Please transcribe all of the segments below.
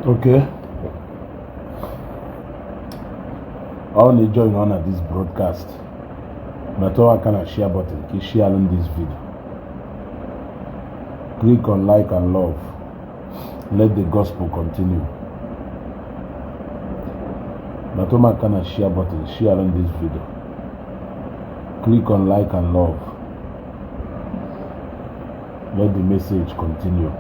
Okay. I want to join on at this broadcast. Metụ aka na share button ka ị share this video. Click on like and love. Let the gospel continue. Metụ m aka na share button, share this video. Click on like and love. Let the message continue.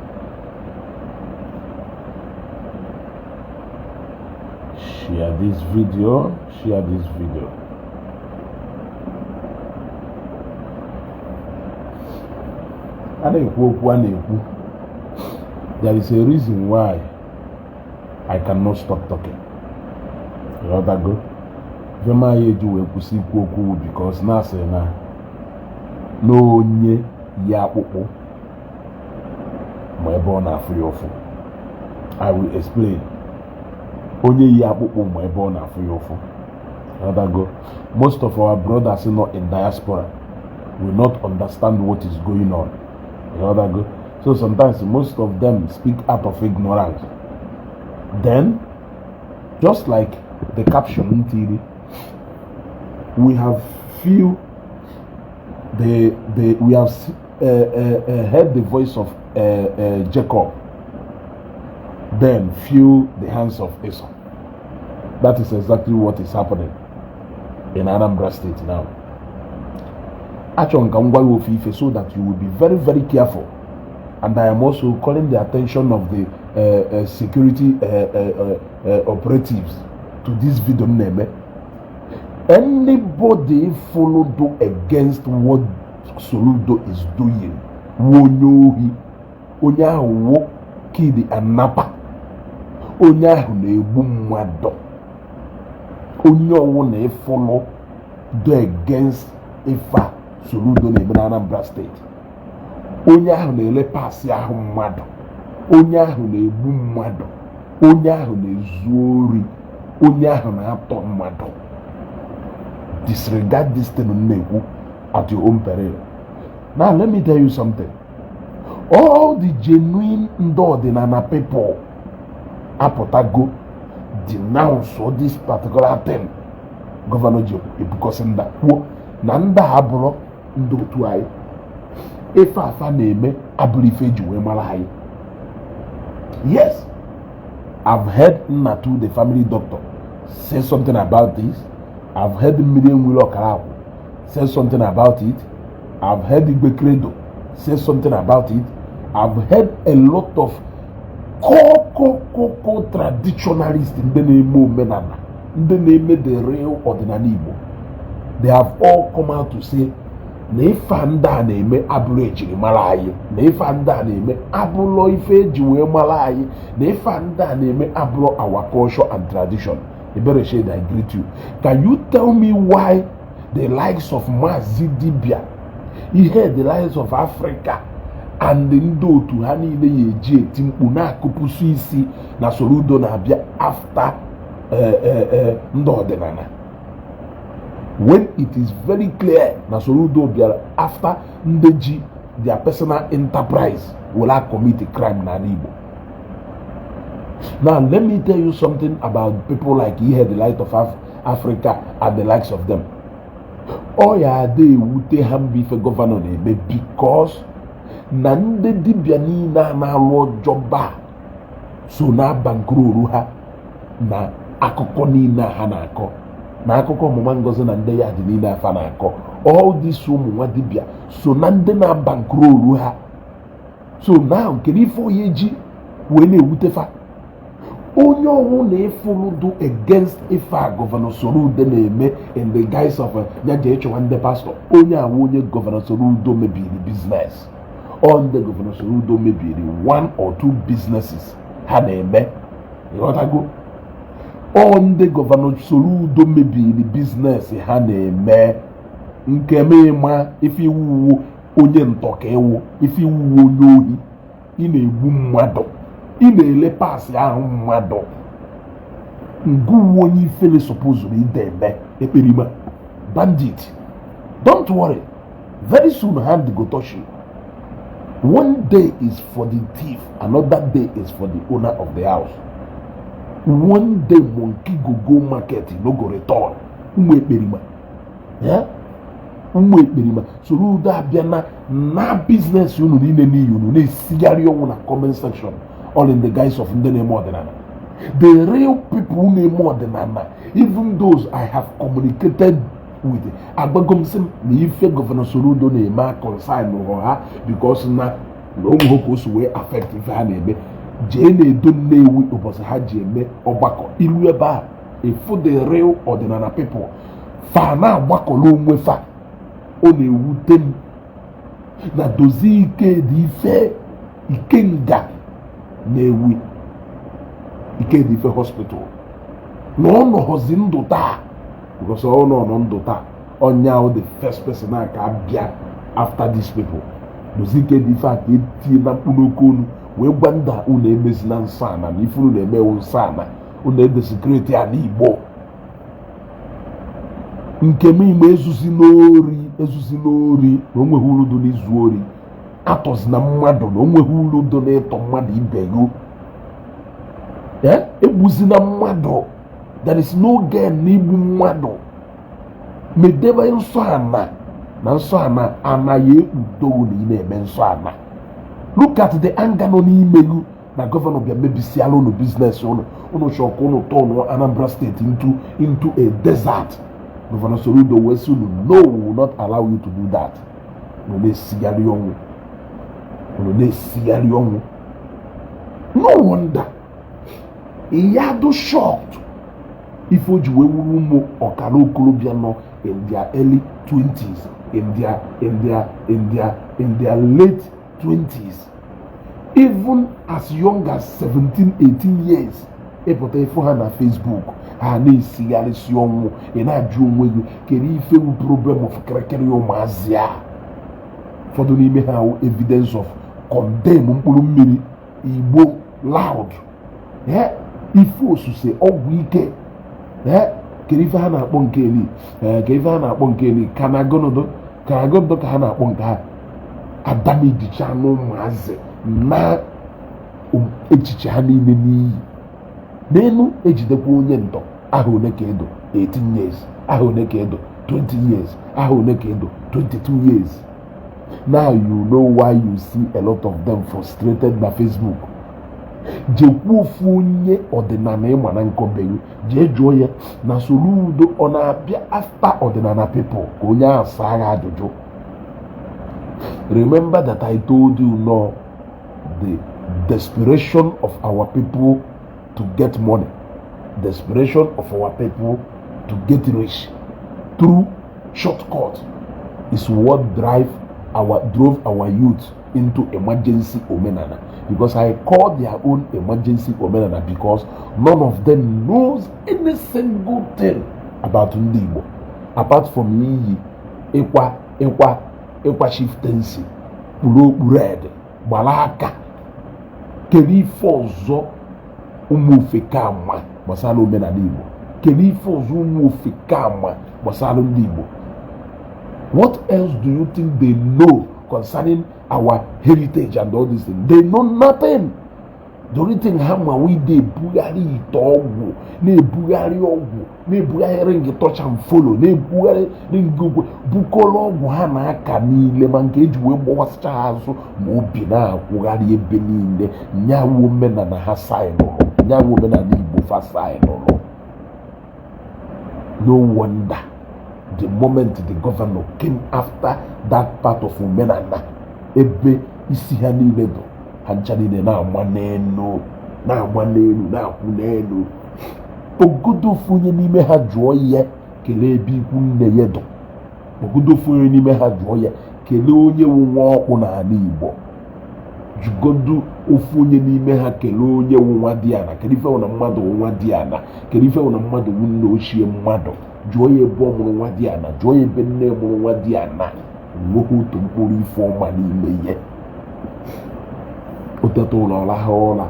Share this video, share this video. A na-ekwu okwu a na-ekwu. There is a reason why I cannot stop talking. Ịghọtago? Ife m aya eji wee kwụsị ikwu okwu because na asị na na onye yi akpụkpụ ma ebe ọ na-afụ ya ụfụ. I will explain. Onye yi akpụkpụ ma ebe ọ na-afụ ya ụfụ. Ịghọtago? Most of our brothers nọ in diaspora will not understand what is going on. Ịghọtago? So sometimes most of them speak out of ignorance. Then, just like the caption ntiri, we have feel the we have heard the voice of Jacob, then feel the hands of Esau. That is exactly what is happening in Anambra State now. Achọrọ m ka m gwa gị ofu ife so that you will be very, very careful. And I am also calling the attention of the security operatives to this video m na-eme. Anybody follow do against what Soludo is doing, wụ onye ohi, onye ahụ wụ kidnapper, onye ahụ na-egbu mmadụ, onye ọwụ na follow do against ife a Soludo na-eme na Anambra State, onye ahụ na-ele parts ahụ mmadụ, onye ahụ na-egbu mmadụ, onye ahụ na-ezu ori, onye ahụ na-atọ mmadụ. Disregard this thing m na-ekwu at your own peril. Now let me tell you something. All the genuine ndị ọdịnala people apụtago denounce all this particular thing governor ji ebukọsị nda kwuo na ndị a abụrụ ndị otu anyị, ife afa na-eme abụrụ ife eji wee mara anyị. Yes, I've heard Nnatu the family doctor say something about this. I've heard Mmiri Enwere Ọkara Akwụ say something about it. I've heard Igwe Credo say something about it. I've heard a lot of core traditionalists, ndị na-eme omenala, ndị na-eme the real ọdịnala Igbo. They have all come out to say na ife a ndị a na-eme abụrụ ejirimara anyị, na ife a ndị a na-eme abụrọ ife eji wee mara anyị, na ife a ndị a na-eme abụrụ our culture and tradition. Ebere Shade, I greet you. Can you tell me why the likes of Mazi Dibia, ihe the likes of Africa and ndị otu ha niile ya eji eti mkpu na-akụpụsụ isi na Soludo na-abịa after ndị ọdịnala, when it is very clear na Soludo bịara after ndị ji their personal enterprise were commit crime n'ala Igbo? Now let me tell you something about people like Ihe the Light of Africa and the likes of them. Ọ ya ada ewute ha mbụ ife governor na-eme, because na ndị dibịa niile a na-alụ ọjọba so na bankroll ha na akụkọ niile a ha na-akọ, na akụkọ ọmụma Ngozi na ndị ya dị niile afa na-akọ. All these ụmụ nwa dibịa so na ndị na-bankroll ha. So now, kedu ife onye ji wee na-ewute fa? Onye ọnwụ na ịfụlụdụ against ife a Governor Soludo na-eme in the guise of ya jee chọwa ndị pastor, onye awụ onye Governor Soludo mebiri business, ọ ndị Governor Soludo mebiri one or two businesses ha na-eme. Ịghọtago? Ọ ndị Governor Soludo mebiri business ha na-eme. Nke m ịma ife iwu onye ntọ ka ịwụ, ife iwu onye ohi, ị na-egbu mmadụ, ị na-ele parts ahụ mmadụ, ngụwu onye ifele supposed ide eme ekperima bandit. Don't worry, very soon hand go touch you. One day is for the thief, another day is for the owner of the house. One day monkey go go market, e no go return. Ụmụ ekperima, ụmụ ekperima, Soludo abịa na business unu niile n'iyi. Unu na-esigharị ọnwụ na comment section, all in the guise of ndị na-eme ọdịnala. The real people na-eme ọdịnala, even those I have communicated with, agbago m sị m na ife Governor Soludo na-eme concern ha, because na onwe ka o si wee affect ife ha na-eme. Jee na-edo Nnewi ụbọchị ha ji eme ọgbakọ ilu ebe a, efu the real ọdịnala people fa na-agbakọrọ onwe fa. Ọ na-ewute m na dozie ike dị ife Ikenga na-ewi ike dị ife hospital na ọ nọghọzi ndụ taa, because ọ nọ ndụ taa, ọnya the first person a ka abịa after these people. Dozie ike dị ife a ka etinye na mkpụrụ oke onu wee gwa nda unu emezina nsọ ana, na ife unu na-emewu nsọ ana, unu edesecrate ala Igbo. Nke m ime, ezuzi n'ori, ezuzi n'ori, na o nweghị uru dị n'izu ori. Atọzina mmadụ, na o nweghị uru dị n'ịtọ mmadụ ibe gị. Egbuzina mmadụ, there is no gain n'igbu mmadụ. Medebe nsọ ana na nsọ ana anaghị ekpudo na ị na-eme nsọ ana. Look at the anger nọ n'ime gị na governor bịa mebisiala unu business unu. Unu chọrọ ka unu turn Anambra State into a desert. Governor Soludo wee sị unu, "No, we will not allow you to do that." Unu na-esigharị ọnwụ, unu na-esigharị ọnwụ. No wonder ya do shocked ife o ji wee wuru ụmụ ọkara okorobịa nọ in their early 20s, in their late 20s, even as young as 17, 18 years, ịpụta ịfụ ha na Facebook, ha na-esigharịsị ọnwụ. Ị na-ajụ onwe gị, kedu ife wu problem of kịrịkịrị ụmụazị a? Ụfọdụ n'ime ha wụ evidence of condemn mkpụrụ mmiri Igbo loud, ife osuse ọgwụ ike. Kedu ife ha na-akpọ nke eli? Kedu ife ha na-akpọ nke eli? Kanagonodo, kanagonodo ka ha na-akpọ nke ha. Adamidicha na ụmụazị na echiche ha niile n'iyi n'elu. Ejidekwa onye ntọ aha one ka edo 18 years, aha one ka edo 20 years, aha one ka edo 22 years. Now you know why you see a lot of them frustrated na Facebook. Jekwuo ofu onye ọdịnala ịma na nkọbeghị, jee jụọ ya na Soludo ọ na-abịa after ọdịnala people, ka onye ahụ saa ya ajụjụ. Remember that I told you, no, the desperation of our people to get money, desperation of our people to get rich through shortcut is what drive our drove our youth into emergency omenala, because I call their own emergency omenala, because none of them knows any single thing about ndị Igbo apart from iyi ịkwa ịkwa ịkwa chieftaincy, kpuru okpu red, gbara aka. Kedu ife ọzọ ụmụ ofeke ama gbasara omenala Igbo? Kedu ife ọzọ ụmụ ofeke ama gbasara ndị Igbo? What else do you think they know concerning our heritage and all these things? They know nothing. The only thing ha ma, we dey ebugharị ite ọgwụ, na-ebugharị ọgwụ, na-ebugharị ring touch and follow, na-ebugharị ring ogwe bukọrọ ọgwụ ha na-aka niile, ma nke eji wee gbawasịcha ha azụ, ma obi na-akwụgharị ebe niile. Nyawu omenala ha saịnụrụ, nyawu omenala Igbo fa saịnụrụ. No wonder the moment the governor came after that part of omenala, ebe isi ha niile bụ ha ncha niile na-ama n'elu, na-ama n'elu, na-akwụ n'elu. Ogodo ofu onye n'ime ha jụọ ya, kelee ebe ikwu nne ya dọ. Ogodo ofu onye n'ime ha jụọ ya, kelee onye wu nwa ọkpụ n'ala Igbo. Jụgodo ofu onye n'ime ha, kelee onye wu nwa dị ana. Kedu ife wụ na mmadụ wụ nwa dị ana? Kedu ife wụ na mmadụ wụ nna ochie mmadụ? Jụọ ya ebe ọ mụrụ nwa dị ana, jụọ ya ebe nne mụrụ nwa dị ana. Nweghị otu mkpụrụ ife ọma n'ime ihe o teta ụlọ, ọlahụ ụra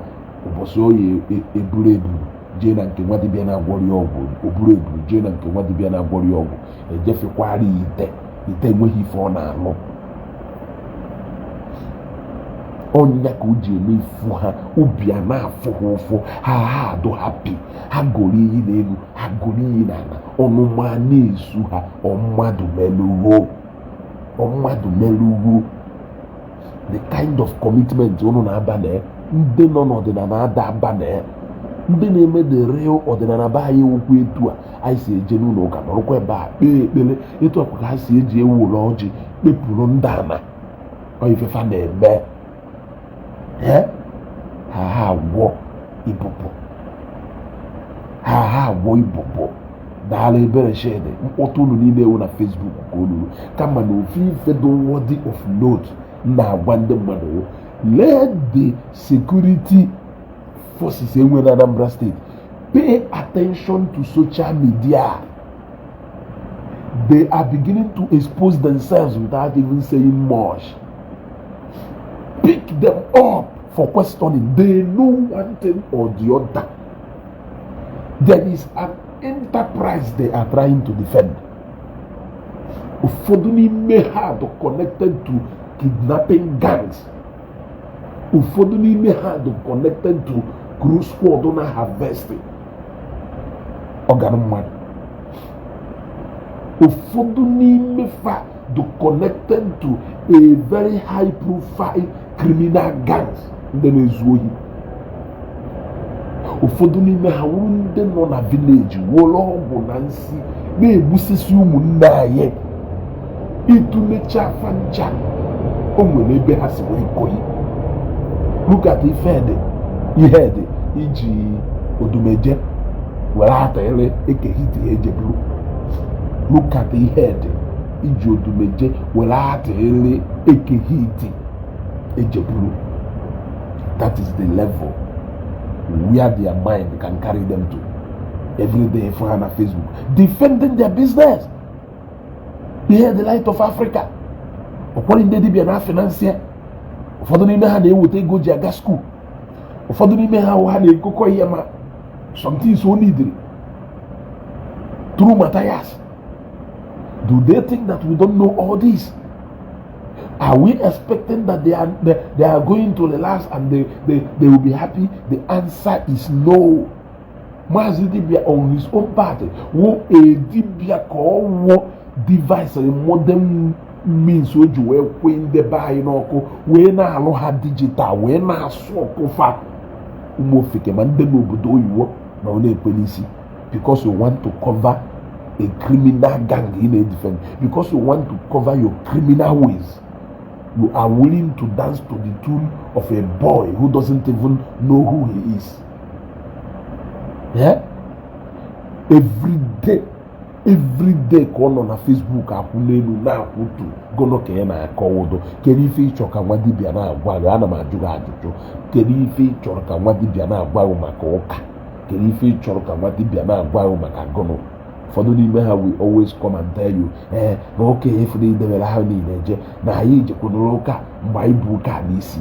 ụbọchị oyi, eburu eburu jee na nke nwa dibịa na-agwọrọ ya ọgwụ. O buru eburu jee na nke nwa dibịa na-agwọrọ ya ọgwụ, ejefekwara ya ite ite, enweghị ife ọ na-alụ. Ọnya ka o ji eme ifu ha, obi a na-afụ ha ụfụ, ha adụ happy. Ha goro iyi n'elu, ha goro iyi n'ala, ọnụma na-esu ha. Ọmmadụ melụwo, ọmmadụ melụwo. The kind of commitment unu na-aba na ndị nọ n'ọdịnala ada aba na ndị na-eme the real ọdịnala be anyị, okwu etu a anyị si eje n'ụlọ ụka, nọrọkwa ebe a kpee ekpere, etu a ka ha si eji ewu ụlọ ọjị kpepụrụ ndị ana ọ ifefa na-eme. Ee, ha agwọ ibubo, ha agwọ ibubo. Daalụ, Ebere Shede. Mkpọtụ unu niile ewu na Facebook ka o luru kama na ofu ife dị worthy of note na-agwa ndị mmadụ wụ, let the security forces enwe na Anambra State pay attention to social media. They are beginning to expose themselves without even saying much. Pick them up for questioning. They know one thing or the other. There is an enterprise they are trying to defend. Ụfọdụ n'ime ha dị connected to kidnapping gangs, ụfọdụ n'ime ha dị connected to crew squad na harvesting organ mmadụ, ụfọdụ n'ime fa dị connected to a very high profile criminal gangs ndị na-ezu ohi. Ụfọdụ n'ime ha wuru ndị nọ na village wụrụ ọgwụ na nsi na-egbusisi ụmụnne anyị. Ịtụlecha afa ncha, o nwere ebe ha si wee koyi. Look at ife dị ihe dị iji odumeje were atịrị ekehiti ejeburu. Look at ihe dị iji odumeje were atịrị ekehiti ejeburu. That is the level where their mind can carry them to. Every day for ha na Facebook defending their business ihe, the Light of Africa. Ụfọdụ ndị dibịa na finance, ụfọdụ n'ime ha na-eweta ego ji aga school, ụfọdụ n'ime ha ha na-egokọ ihe ma something o needed through Matthias. Do they think that we don't know all this? Are we expecting that they are going to relax and they will be happy? The answer is no. Maazị Dibia on his own part wụ a dibia ka ọ wụọ device, a modern means o ji wee kwee ndị be anyị n'ọkụ, wee na-alụ ha digital, wee na-asụ ọkụfa ụmụ ofeke ma ndị n'obodo oyibo na ọ na-ekwe n'isi, because you want to cover a criminal gang ị na-edefend, because you want to cover your criminal ways, you are willing to dance to the tune of a boy who doesn't even know who he is. Yeah? Every day, every day ka ọ nọ na Facebook akwụ n'elu na-akwụtu gụnụ ka ị na-akọ ụdụ. Kedu ife ịchọ ka nwa dibịa na-agwa gị? Ana m ajụ gị ajụjụ. Kedu ife ị chọrọ ka nwa dibịa na-agwa gị maka ụka? Kedu ife ị chọrọ ka nwa dibịa na-agwa gị maka gụnụ? Ụfọdụ n'ime ha will always come and tell you, ee, na ụka efere idebere ha niile eje na anyị jekwanụrụ ụka mgbe anyị bụ ụka n'isi.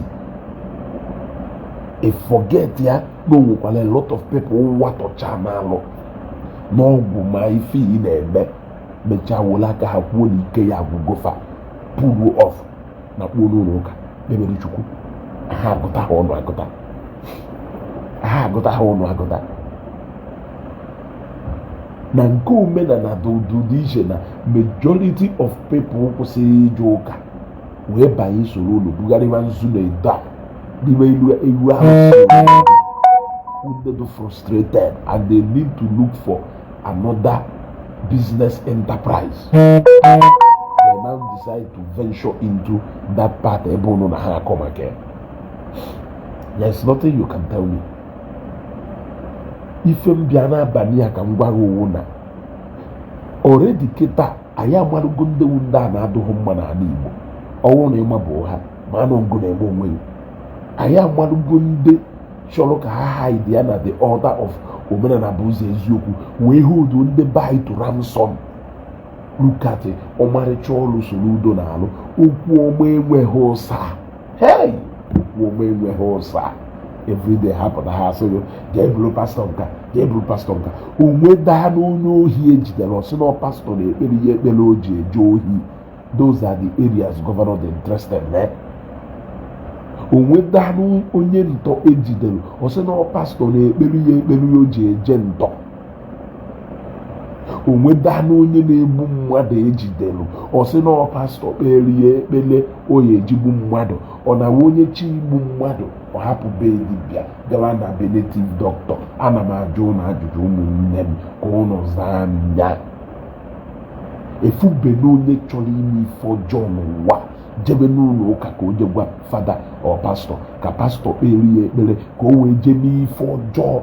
E forget ya na o nwekwara a lot of people watọcha n'alụ n'ọgwụ ma ife ị na-eme mechaa were aka ha kwuo na ike ya agwụgofa, pull off na kpuo n'ụlọ ụka kpebere Chukwu. Ha agụta ha ọnụ agụta, ha agụta ha ọnụ agụta. Na nke omenala dị dị iche na majority of people kwụsịrị ije ụka wee banye soro ụlọ bugharịwa nzu na edo a n'ime elu ewu ahụ ndị dị frustrated and they need to look for another business enterprise. They now decide to venture into that part ebe unu na ha akọ maka ya. There is nothing you can tell me. Ife m bịa n'abalị a ka m gwa gị owu na already kịta anyị amarụgo ndị wu ndị a na-adụghị mma n'ala Igbo. Ọnwụ na ịma bụ ha ma anụ ngụ na-eme onwe ya. Anyị amarụgo ndị chọrọ ka ha hide ya na the order of omenala bụ ụzọ eziokwu wee hold ndị be anyị to ransom. Look at ọmarịcha ọlụ Soludo na-alụ. Okwu ọma enweghị ụsa. Hey, okwu ọma enweghị ụsa. Everyday ha pụta, ha asị gị jee bụrụ pastọ nka, jee bụrụ pastọ nka. Onwe daa na onye ohi ejidere, ọsị na pastọ na-ekpere ihe ekpere o ji eje ohi. Those are the areas governor dị interested na. Onwedanụ onye ntọ ejidere, ọ sị na ọ pastọ na-ekpere ya ekpere ya o ji eje ntọ. Onwedanụ onye na-egbu mmadụ ejidere, ọ sị na ọ pastọ kpere ya ekpere o ya ejigbu mmadụ. Ọ na onye chi igbu mmadụ, ọ hapụ be dibịa gawa na be native doctor. Ana m ajụ ụnụ ajụjụ, ụmụnne m, ka ụnụ zaa m ya. Efube na onye chọrọ ime ife ọjọọ n'ụwa jebe n'ụlọ ụka ka o je gwa fada ọ pastọ ka pastọ kpere ya ekpere ka o wee jee mee ife ọjọọ?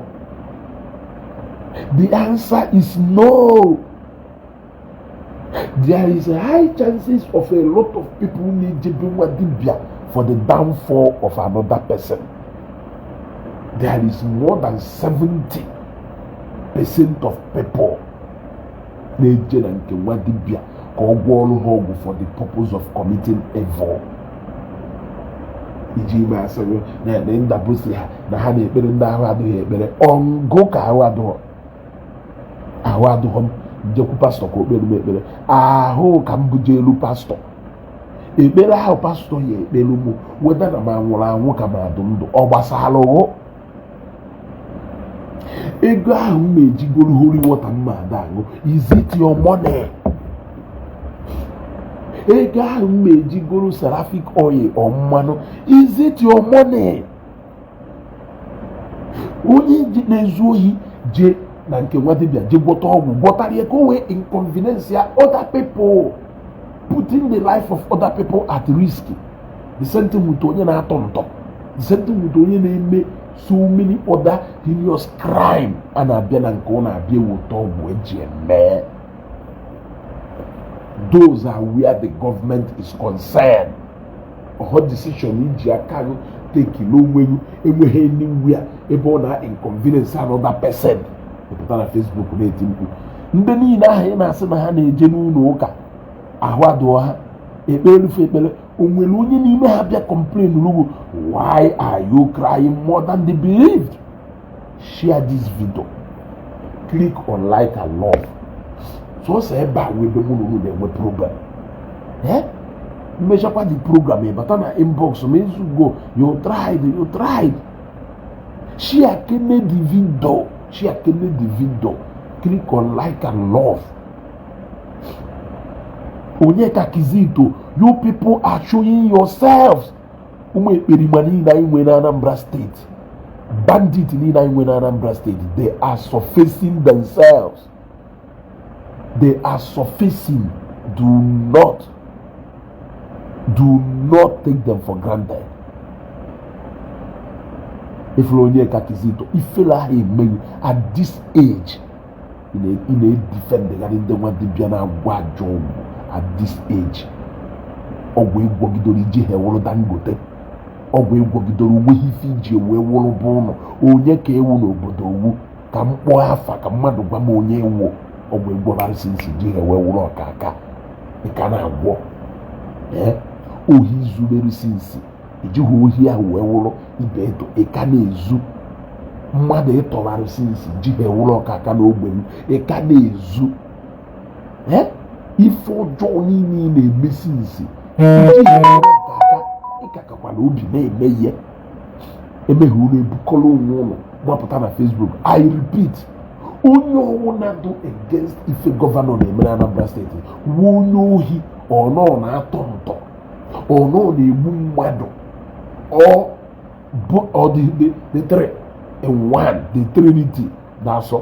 The answer is no. There is a high chances of a lot of people na-ejebe nwa dibịa for the downfall of another person. There is more than 70% of people na-eje na nke nwa dibịa ka ọ gwọọrụ ha ọgwụ for the purpose of committing evil. Iji ime asịrị na ndabụsi ha na ha na-ekpere ndị ahụ adịghị ekpere ọngụ ka ahụ adịghọ, ahụ adịghọ m, njekwu pastọ ka o kpere m ekpere ahụ, ka m buje elu pastọ ekpere ahụ, pastọ ya ekpere m weda na m anwụrụ anwụ ka m adụ ndụ, ọ gbasara ụghụ. Ego ahụ m na-ejigoro holy water m ada aṅụ, is it your money? Ego ahụ m na-ejigoro seraphic oil ọ mmanụ, is it your money? Onye na-ezu ohi jee na nke nwa dibịa jee gwọta ọgwụ, gwọtara ya ka o wee inconvenience ya other people, putting the life of other people at risk. The same thing with onye na-atọ ntọ, the same thing with onye na-eme so many other heinous crime a na-abịa na nke ọ na-abịa eweta ọgwụ eji eme. Those are where the government is concerned. Ọhọ decision iji aka gị take n'onwe gị enweghị anywhere ebe ọ na inconvenience another person. Pụta na Facebook na-eti mkpu, ndị niile ahụ ị na-asị na ha na-eje n'ụlọ ụka ahụ adụọ ha ekpere elufe ekpere, o nwere onye n'ime ha bịa complain rugu? Why are you crying more than the bereaved? Share this video, click on like and love. Sọsọ ebe a wee ebe mụ na unu na-enwe program. Eh, mmechakwa the program, ịbata na inbox ma ezugo. You tried, you tried. Share kene the video, share kene the video, click on like and love. Onyeka Kizito, you people are showing yourselves. Ụmụ ekperima niile anyị nwere na Anambra Steeti, bandit niile anyị nwere na Anambra Steeti, they are surfacing themselves, they are surfacing. Do not take them for granted. Ifuru Onyeka Kizito, ifele ahụ emeghị at this age ị na-edefendegharị ndị nwa dibịa na-agwa ajọ ọgwụ. At this age, ọgwụ ịgwọgidoro iji ha ewụrụ Dangote, ọgwụ ịgwọgidoro onweghị ife iji wee wụrụ bụ ụlọ onye ka ewu n'obodo owu ka m kpọọ afa ka mmadụ gwa m onye ewu. Ọgwụ ịgwọrọ sinsi ji ha wee wụrụ ọkaka, ị ka na-agwọ. Ee, ohi zubere sinsi ejighị ohi ahụ wee wụrụ ibe eto, ị ka na-ezu. Mmadụ ịtọgharị sinsi ji ha ewụrụ ọkaka n'ogbe m, ị ka na-ezu. Ee, ife ọjọọ niile ị na-eme sinsi iji ha ewụrụ ọkaka, ịkakakwala obi na-eme ihe emeghe unu ebukọrọ onwe ụlọ gbapụta na Facebook. I repeat, onye ọwụna do against ife gọvanọ na-eme na Anambra Steeti wu onye ohi, ọnọ na-atọ ntọ, ọnọ na-egbu mmadụ, ọ bụ ọ the three in one, the trinity na-asọ.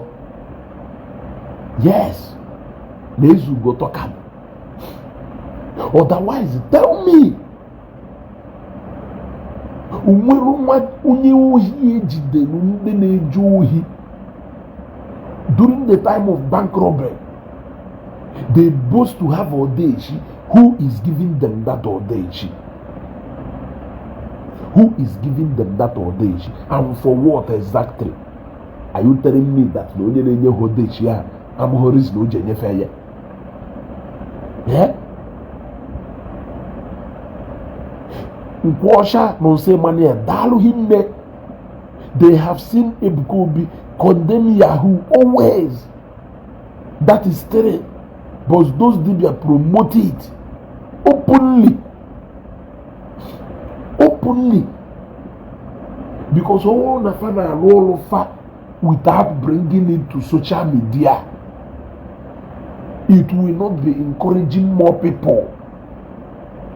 Yes, na-ezugo tọka. Otherwise, tell me, onwere nwa onye ohi ejidere, ndị na-eje ohi during the time of bank robbery they boast to have odechi? Who is giving them that odechi? Who is giving them that odechi, and for what exactly? Are you telling me that na onye na-enye ha odechi ahụ amụghị reason o ji enyefe ya? Yeah? Nkwọcha na Nse Emmanuel, daalụ hinne. They have seen Ebuka Obi condemn Yahoo always. That is three. But those dibia promote it openly, openly. Because ọ bụrụ na fa na-alụ ọrụ fa without bringing it to social media, it will not be encouraging more people.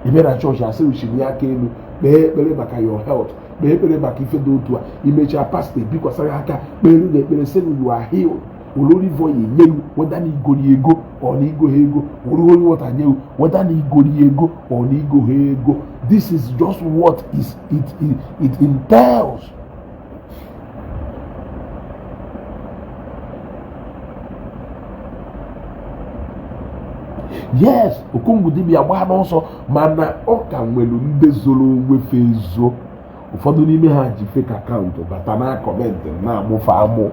Ị bịa na chọọchị, asị uchiri aka elu, kpee ekpere maka your health, kpee ekpere maka ife dị otu a. Imechaa, pastọ ebikwasara aka, kpere na ekpere, sị na you are healed. Were olive oil nye you, whether na igori ego or na igo ha ego. Were holy water nye you, whether na igori ego or na igo ha ego. This is just what is it entails. Yes, Okongwu dibịa gbaa n'ọsọ, mana ọ ka nwere ndị zoro onwe fe ezo. Ụfọdụ n'ime ha ji fake account bata na comment na-amụfe amụ.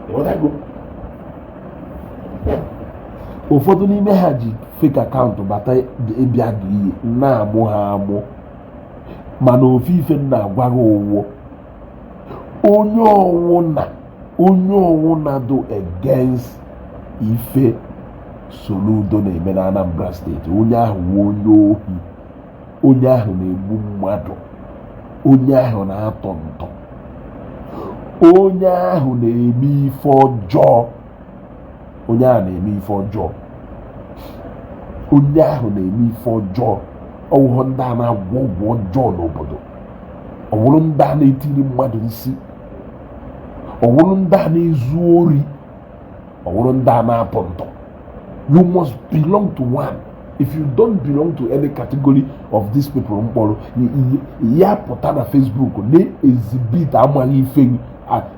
Ịghọtago? Ụfọdụ n'ime ha ji fake account bata ịbịa gị iyi na-amụ ha amụ. Mana ofu ife m na-agwa gị, ụwụ onye ọwụna do against ife Soludo na-eme na Anambra Steeti, onye ahụ wụ onye ohi, onye ahụ na-egbu mmadụ, onye ahụ na-atọ ntọ, onye ahụ na-eme ife ọjọọ, onye ahụ na-eme ife ọjọọ, onye ahụ na-eme ife ọjọọ. Ọwụghọ ndị a na-agwọ ọgwụ ọjọọ n'obodo, ọwụrụ ndị a na-etiri mmadụ nsi, ọwụrụ ndị a na-ezu ori, ọwụrụ ndị a na-atọ ntọ. You must belong to one. If you don't belong to any category of these people mkpọrọ ya pụta na Facebook na-exhibit amaghị ife gị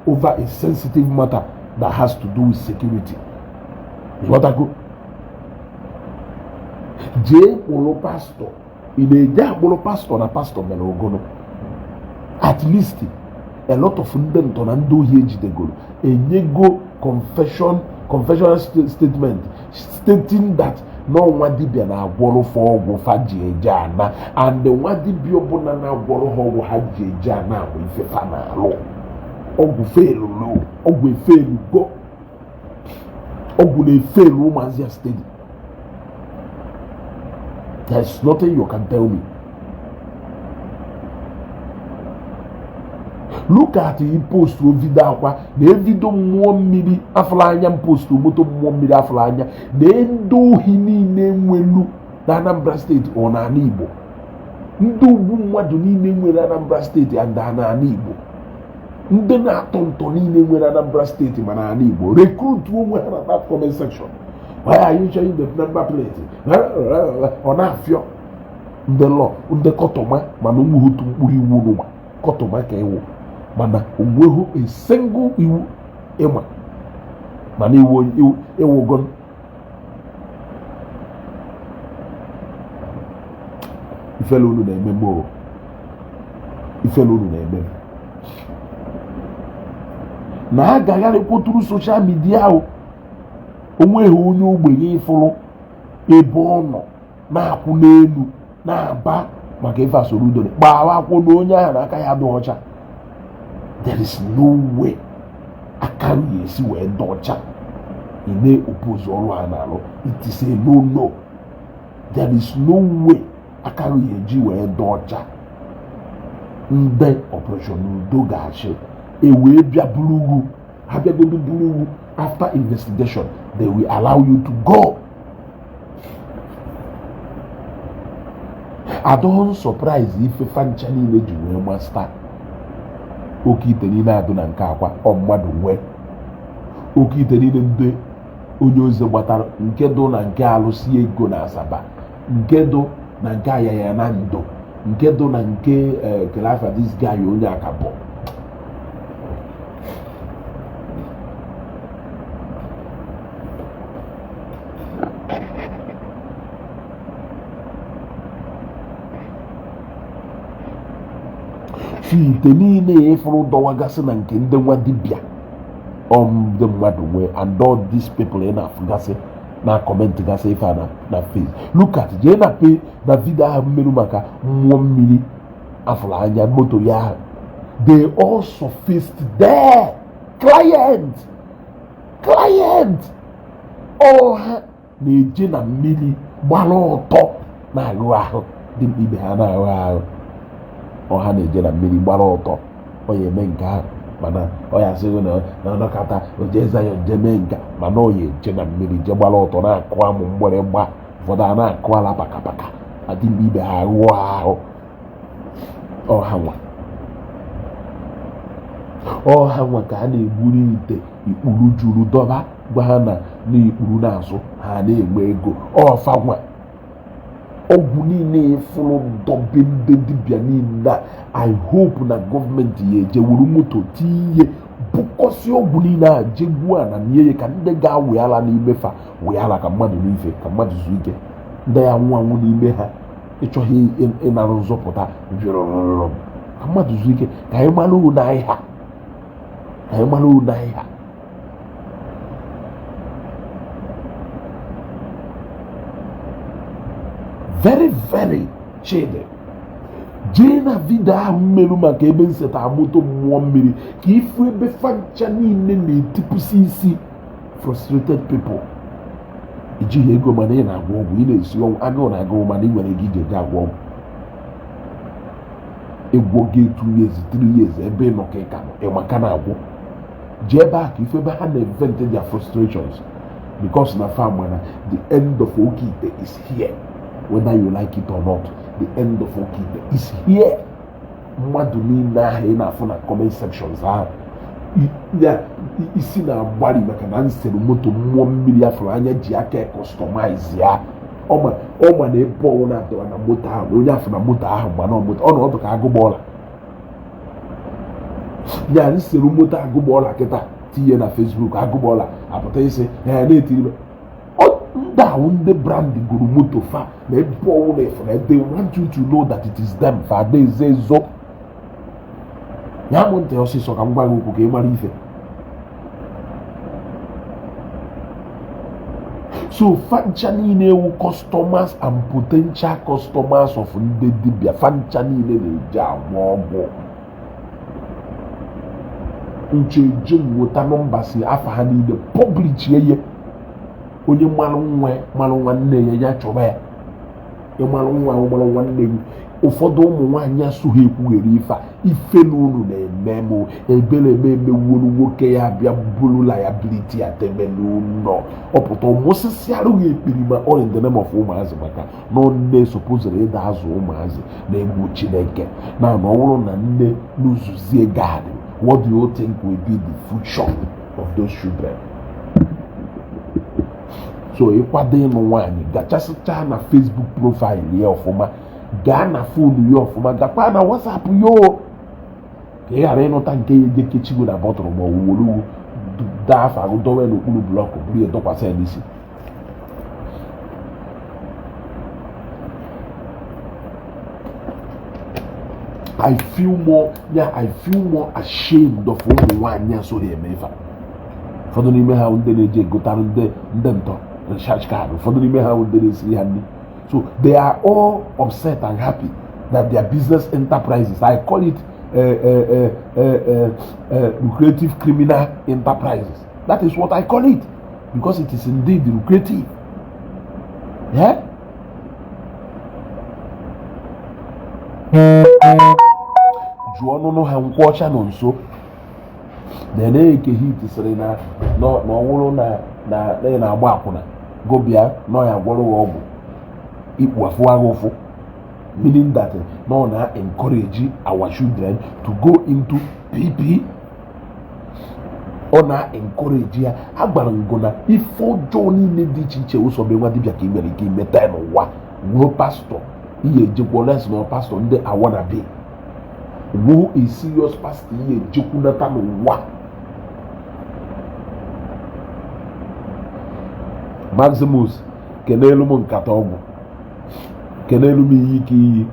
over a sensitive matter that has to do with security. Ghọtago? Jee kpụrụ pastọ. Ị na-eje akpụrụ pastọ na pastọ mere ogono. At least a lot of ndị ntọ na ndị ohi ejidegoro enyego confessional statement stating that na nwa dibịa na-agwọrọ fa ọgwụ fa ji eje ana, and nwa dibịa ọbụla na-agwọrọ ha ọgwụ ha ji eje ana bụ ife fa na-alụ. Ọgwụ felulu, ọgwụ efelugo, ọgwụ na-efelu ụmụazị ya steady. There's nothing you can tell me. Look at i post video akwa na evido mmụọ mmiri afụla anya m post moto mmụọ mmiri afụla anya na ndị ohi niile nwelu na Anambra Steeti ọ n'ala Igbo, ndị ugwu mmadụ niile nwere Anambra Steeti and n'ala Igbo, ndị na-atọ ntọ niile nwere Anambra Steeti ma n'ala Igbo recruit onwe ha na that comment section. Why are you showing the number plate? Ọ na-afịọ ndị lọ ndị kọtọma, mana onweghị otu mkpụrụ iwu n'ụwa kọtọma ka iwu, mana onweghị a single iwu ịma, mana iwu iwugo. Ifele unu na-eme m o, ifele unu na-eme m na agagharịkwoturu social media ahụ. Onweghị onye ogbenye ịfụrụ ebe ọ nọ na-akwụ n'elu na-aba maka ife Soludo gbawa akwụ na onye ahụ n'aka ya dị ọcha. There is no way aka ya esi wee dị ọcha ị na-oppose ọrụ a na-alụ. It is a no no. There is no way aka ya eji wee dị ọcha. Ndị Operation Udo ga-achị ewee bịa buru ugwu ha bịagodo buru ugwu. After investigation, they will allow you to go. Adọghọ surprise ife fancha niile ji wee master oke ite niile adụ na nke akwa ọ mmadụ nwee oke ite niile ndị onye ozi gbatara, nke dụ na nke alụsị ego na Asaba, nke dụ na nke ayaya na ndo, nke dụ na nke kelafa this guy onye akabọ. Si ite niile ịfụrụ dọwagasị na nke ndị nwa dibịa ọ ndị mmadụ nwee, and all these people ị na-afụgasị na comment gasị ife a na face. Look at, jee na pe na video ahụ mmerụ maka mmụọ mmiri afụrụ anya moto ya ahụ. They all surfaced there. Client ọha na-eje na mmiri. Gbara ọtọ na-aghụ ahụ, dimkpa ibe ha na-aghụ ahụ. Ọ ha na-eje na mmiri gbara ọtọ. Ọ ya eme nke ahụ, mana ọ ya sịghị na ọnọkata o jee Zion jee mee nke, mana ọ ya eje na mmiri jee gbara ọtọ na-akụ amụ mgbịrịgba. Ụfọdụ a na-akụ ala pakapaka, dimkpa ibe ha aghụọ ahụ. Ọha nwa ka a na-egburu ite ikpuru juru dọba, gwa ha na n'ikpuru na-azụ ha na-enwe ego. Ọfa nwa ọgwụ niile ịfụrụ dọbe ndị dibịa niile a. I hope na gọọmenti ya eje wuru moto tinye bukọsị ọgwụ niile a, jegbuo ana nie ya, ka ndị ga-awe ala n'ime fa wee ala, ka mmadụ n'ife, ka mmadụ zuo ike. Ndị ya nwụ anwụ n'ime ha ịchọghị ịnara nzọpụta rịọrọrọrọ, ka mmadụ zuo ike, ka anyị mara unu anyị ha, ka anyị mara unu anyị ha. Very very chidi jee na video ahụ mmerụ maka ebe nseta moto mmụọ mmiri, ka ifu ebe fancha niile na-etipụsị isi. Frustrated people. Ijighị ego mana ị na-agwọ ọgwụ, ị na-esi ọnwụ agụụ na agụụ, mana ị nwere ego iji eje agwọ ọgwụ. Ịgwọ gị 2 years, 3 years, ebe ị nọ ka ị ka nọ ịmaka na-agwọ. Jee ebe a ka ife ebe ha na-event their frustrations, because na fa mana the end of oke ite is here, whether you like it or not. The end of oke ite is here. Mmadụ niile ahụ ị na-afụ na comment sections ahụ ya isi na-agbari maka na nsere moto mmụọ mmiri afụrụ anya ji aka customize ya. Ọma ọma na ebe ọwụ na-adọrọ na moto ahụ na onye afụ na moto ahụ, mana moto ọ na ọdụ ka agụgbọọla ya. Nsere moto agụgbọọla kịta tinye na Facebook, agụgbọọla apụta isi ya na-etiri ndị ahụ. Ndị brand goro moto fa na ebe ọwụ na efu na they want you to know that it is them. Fa adaeze ezo ya. Mụ ntị ọsịsọ ka m gwa gị okwu ka ị mara ife. So fancha niile ewu customers and potential customers of ndị dibịa. Fancha niile na-eji agwọ ọgwụ ncheje nweta nọmba si afa ha niile publish ye. Onye mmalụ nwa, malụ nwanne ya, ya chọba ya. Ịmalụ nwa, malụ nwanne gị. Ụfọdụ ụmụ nwaanyị asụghị ekwughere ife a ife n'unu na-eme m ebere eme emewuru nwoke ya bịa bụrụ liability ya debe n'ụlọ ọpụta ọmụsịsị arụghị ekpirima, all in the name of ụmụazị, maka na nne supposed ịda azụ ụmụazị na-egwu Chineke na ọ bụrụ na nne n'uzuzie God, what do you think will be the future of those children? So ịkwado ịnụ nwaanyị, gachasịcha na Facebook profile ya ọfụma, gaa na phone ya ọfụma, gakwa na WhatsApp ya o, ka ị ghara ịnụta nke ya eje kechigo na bọtụlụ ma ọ wuru daa afọ ahụ dowe n'okpuru block, buru ya dọkwasị ya n'isi. I feel more, yeah, I feel more ashamed of ụmụ nwaanyị a so ha eme ife a. Ụfọdụ n'ime ha ndị na-eji egotara ndị ntọ recharge card, ụfọdụ n'ime ha ndị na-esiri ha nri. So they are all upset and happy that their business enterprises, I call it lucrative criminal enterprises. That is what I call it, because it is indeed lucrative, yeah? Jụọ ọnụnụ ha nkwụ ọcha nọ nso na-eke hit sịrị na ọ wụrụ na ị na-agba akwụna gobia nọ ya gwọrọ ya ọgwụ ikpu afụ agha ụfụ, meaning that no na encourage our children to go into pp. Ọ na-encourage ya. Agbara ngo na ife ọjọọ niile dị iche iche ụsọ be nwa dibịa ka ị nwere ike imeta ya n'ụwa. Wuo pastọ ihe ejekwa les na pastọ ndị awanabe, wuo a serious pastor ihe ejekwunata n'ụwa. Maximus, kenelu m nkata ọgwụ, kenelu m iyi ike iyi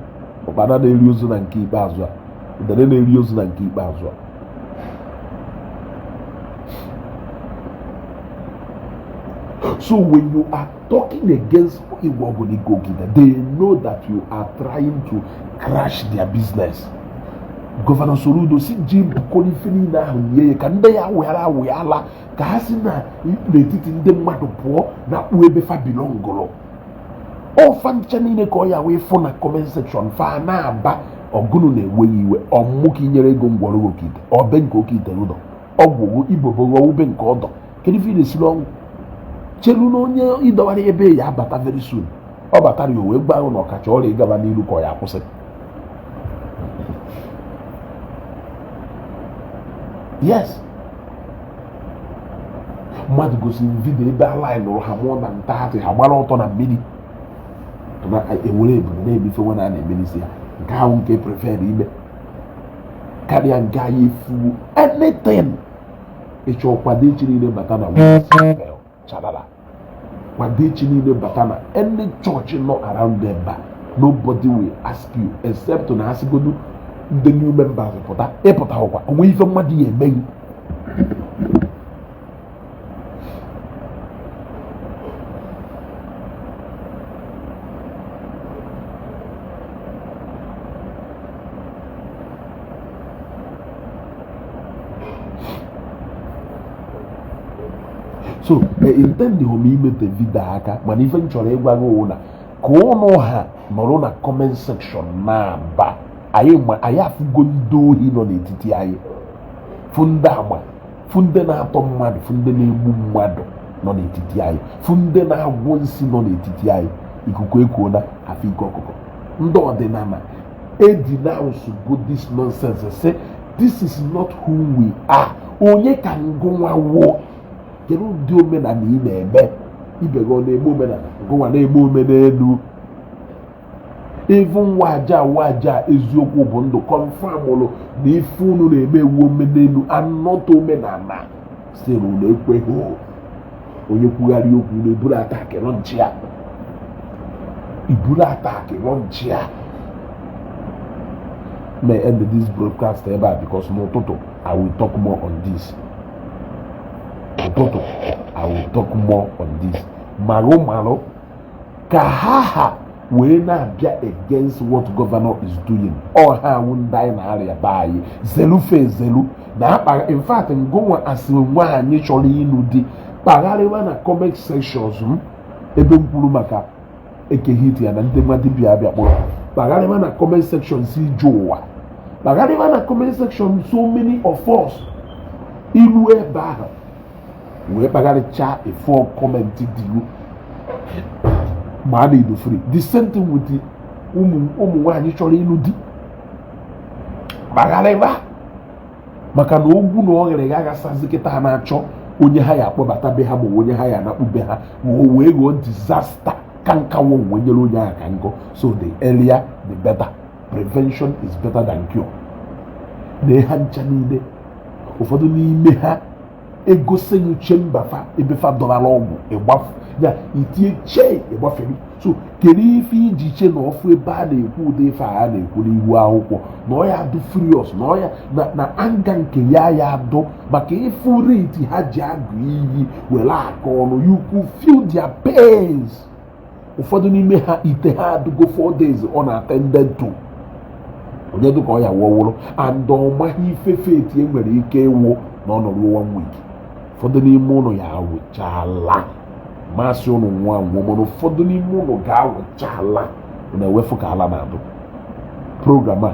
ụkpana na-eri ozu na nke ikpeazụ a, udene na-eri ozu na nke ikpeazụ a. So when you are talking against Igwe, they know that you are trying to crash their business. Governor Soludo si ji bukọrọ ife niile ahụ nye ya ka ndị ya were awụala, ka ha si na n'etiti ndị mmadụ pụọ na kpuo ebe fa belongụrụ. Ọfa ncha niile ka ọ ya wee fụ na comment section fa na-aba ọgụnụ na-ewe ya iwe. Ọmụmụ ka inyere ego ngwọrọ oke ite ọbe nke oke ite ụdọ ọgwụgwụ ibobo ube nke ọdọ. Kedu ife ị na-esiri ọnwụ? Chelu na onye ịdọwara ebe ya abata very soon. Ọ batara ya, o wee gwa ahụ na ọkacha ọrịa ịgaba n'ilu ka ọ ya akwụsị. Yes, mmadụ gosiri m video ebe ala nụrụ ha mụọ na ntaatị ha gbara ọtọ na mmiri na ewere ebube na-eme ife nwa na a na-eme n'isi ya. Nke ahụ nke prefer ime karịa nke anyị efuo anything. Ịchọ kwado echi niile bata na Chapel chalala, kwado echi niile bata na any church nọ around ebe a, nobody will ask you except na asịgodu ndị new members pụta. Ịpụta ọkwa onwe ife mmadụ ya emeghị. So intend m imete video aka, mana ife m chọrọ ịgwa gị wụ na ka ụnụ ha nọrọ na comment section na-aba anyị, ma anyị afụgo ndị ohi nọ n'etiti anyị, fụ ndị agba, fụ ndị na-atọ mmadụ, fụ ndị na-egbu mmadụ nọ n'etiti anyị, fụ ndị na-agwọ nsị nọ n'etiti anyị. Ikuku ekuona afọ ike ọkụkọ. Ndị ọdịnala edenounce go this nonsense, say this is not who we are. Onye ka ngụnwa wuo? Kedu ụdị omenala ị na-eme? Ibe gị ọ na-eme omenala, ngụnwa na-eme omenelu. Even waja waja eziokwu bụ ndụ confirm na ife unu na-eme ewu omenelu anọta omenala sịrị unu ekweghị. Onye kwugharị okwu na-eburu attack launch ya, iburu attack launch ya. May end this broadcast ebe a because n'ụtụtụ I will talk more on this. Ụtụtụ I will talk more on this. Marụ marụ ka ha wee na-abịa against what governor is doing. Ọ ha awụ ndị anyị na-arịa be anyị zelu fe ezelu na akpa. In fact, ngụnwa asị nwaanyị chọrọ ịnụ di, kpagharịwa na comment sections m ebe m kwuru maka ekehit ya na ndị nwa dibịa abịa kpọrọ. Kpagharịwa na comment section si ije ụwa, kpagharịwa na comment section. So many of us ilu ebe ahụ wee kpagharịchaa efo comment dịru ma a na-edo free. The same thing with the ụmụ ụmụ nwaanyị chọrọ ịlụ di, kpagharịwa, maka na ogwu na oghere ga agasazi kịta na-achọ onye ha ya akpọbata be ha ma onye ha ya anakpu be ha wee ghọọ disaster ka nkawo wee nyere onye ahụ ka nkọ. So the earlier the better. Prevention is better than cure. Na ha ncha niile, ụfọdụ n'ime ha egosighị chamber fa ebe fa dọrara ọgwụ ịgbafu ya itinye chee ịgbafere. So kedu ife iji che na ọfụ ebe a na-ekwu ụdị ife a na-ekwu n'ihu akwụkwọ na ọ ya adụ furious na ọ ya na anga nke ya ya adụ maka ịfụ rate ha ji agụ iyi were aka ọnụ? You could feel their pains. Ụfọdụ n'ime ha ite ha adụgo 4 days unattended to. Onye dịka ọ ya wụọ wụrụ and ọ maghị ife feti e nwere ike ịwụ na ọ nọruo one week. Ụfọdụ n'ime ụnụ ya awụchala masị ụnụ nwa nwụọ, mana ụfọdụ n'ime ụnụ ga-awụchala na-ewefu ka ala na-adụ. Program a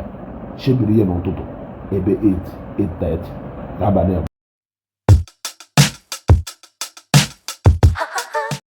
chebiri ya n'ụtụtụ ebe 8 8:30 n'abalị a.